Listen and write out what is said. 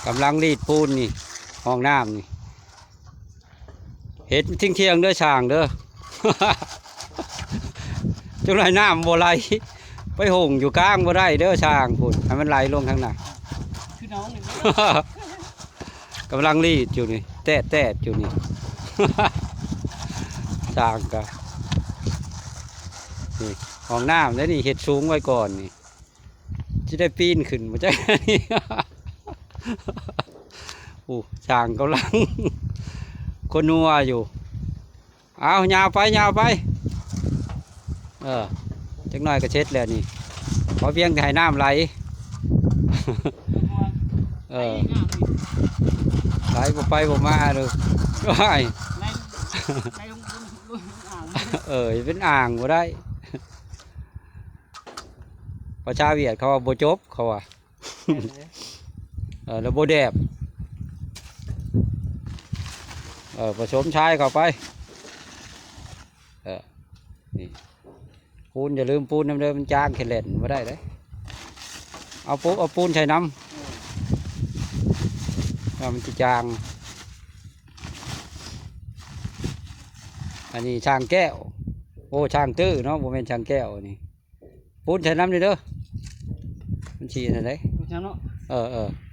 ກຳລັງລີດປູນນີ້ ຫ້ອງນ້ຳນີ້ ເຮັດທ່ຽງໆເດີຊ່າງເດີ ຈັ່ງໃດນ້ຳບໍ່ໄຫຼ ໄປຫົ່ງຢູ່ກາງບໍ່ໄດ້ເດີຊ່າງພຸ້ນ ໃຫ້ມັນໄຫຼລົງທາງໜ້າ ຄືນ້ອງນີ້ ກຳລັງລີດຢູ່ນີ້ ແຕດໆຢູ່ນີ້ ຊ່າງກະ ນີ້ ຫ້ອງນ້ຳເດ້ນີ້ ເຮັດສູງໄວ້ກ່ອນນີ້ ຊິໄດ້ປີນຂຶ້ນບໍ່ຈັກ ໂອ້ ຊ່າງກຳລັງຄົນຫົວຢູ່ ເອົາ ຍາວໄປ ຍາວໄປ ເອີ ຈັກໜ້ອຍກໍເສັດແລ້ວນີ້ ຂໍພຽງແຕ່ໃຫ້ນ້ຳໄຫຼ ເອີ ໄຫຼບໍ່ໄປບໍ່ມາເດີ ວ້າຍ ເອີ ເປັນອ່າງບໍ່ໄດ້ ພາສາຫວຽດເຂົາວ່າບໍ່ຈົບ ເຂົາວ່າ ເອີ ແລ້ວບໍ່ແດບ ເອີ ປະສົມຊາຍເຂົ້າໄປ ເອີ ນີ້ ປູນ ຢ່າລືມປູນນຳເດີ ມັນຈາງແຄ່ແລ່ນບໍ່ໄດ້ເດ້ ເອົາປູ ເອົາປູນໃສ່ນຳ ວ່າມັນຊິຈາງ ອັນນີ້ຊ່າງແກ້ວ ໂອ້ ຊ່າງຕື້ເນາະ ບໍ່ແມ່ນຊ່າງແກ້ວນີ້ ປູນໃສ່ນຳນີ້ເດີ ມັນຊິອັນນັ້ນເດ້ ປູນໃສ່ນຳເນາະ ເອີໆ